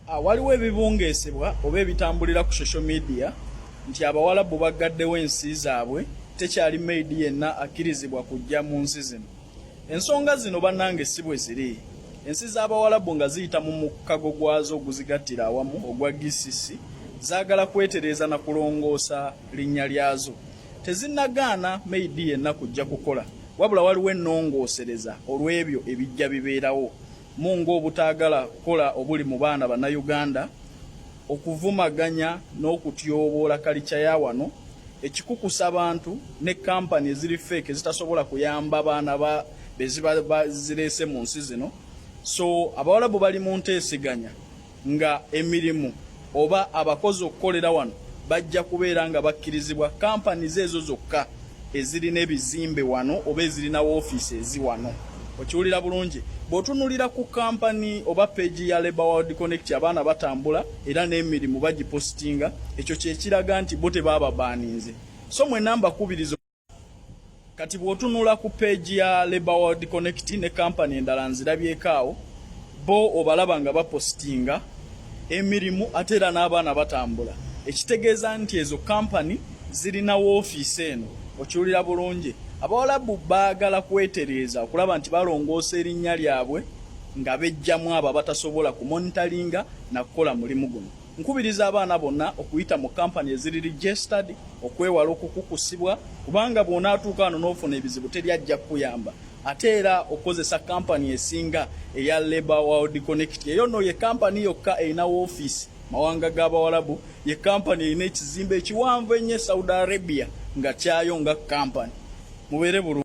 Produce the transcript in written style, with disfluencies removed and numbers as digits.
Waliwo ebibungeesebwa oba ebitambulira ku social media nti Abawalabu baggaddewo ensi zaabwe, tekyali maid yenna akkirizibwa kujja mu nsi zino. Ensonga zino bannange si bwe ziri. Ensi z'Abawalabu nga ziyita mu mukago gwazo oguzigattira awamu ogwa GCC zaagala kwetereeza na kulongoosa linnya lyazo. Tezinnagaana maid yenna kujja kukola wabula waliwo ennongoosereza olw'ebyo ebijja bibeerawo mu ng'obutaagala kukola obuli mu baana Bannayuganda, okuvumaganya n'okutyoboola kalica ya wano, ekikukusa bantu ne kampani eziri fake ezitasobola kuyamba baana ba be ziba zireese mu nsi zino. So Abawalabu bali mu nteeseganya nga emirimu oba abakozi okukolera wano bajja kubeera nga bakkirizibwa companies ezo zokka ezirina ebizimbe wano oba ezirina woofiisi ezi wano. Okiwulira bulungi? Bw'otunulira ku kampani oba peegi ya Labour World Connect, abaana batambula era n'emirimu bagipositinga. Ekyo kye kiraga nti bo tebaababaaninze. So mwenna mbakubiriza. Kati bw'otunula ku peegi ya Labour World Connect ne kampani endala nzirabyeko awo, bo obalaba nga bapositinga emirimu ate era n'abaana batambula, ekitegeeza nti ezo kampani zirina woofiisi eno. Okiwulira bulungi? Abawalabu baagala kwetereeza okulaba nti balongoosa erinnya lyabwe nga beggyamu abo abatasobola kumonitalinga na kukola mulimu guno. Nkubiriza abaana bonna okuyita mu kampani eziri registered okwewala okukukusibwa, kubanga bw'onaatuuka wano n'ofuna ebizibu teri ajja kukuyamba. Ate era okukozesa kampani esinga eya Labour World Connect, eyo nno ye kampani yokka erina woofiisi mawanga g'Abawalabu, ye kampani erina ekizimbe ekiwanvu ennyo e Saudi Arabia nga kyayo nga kampani. Mubeere bulungi.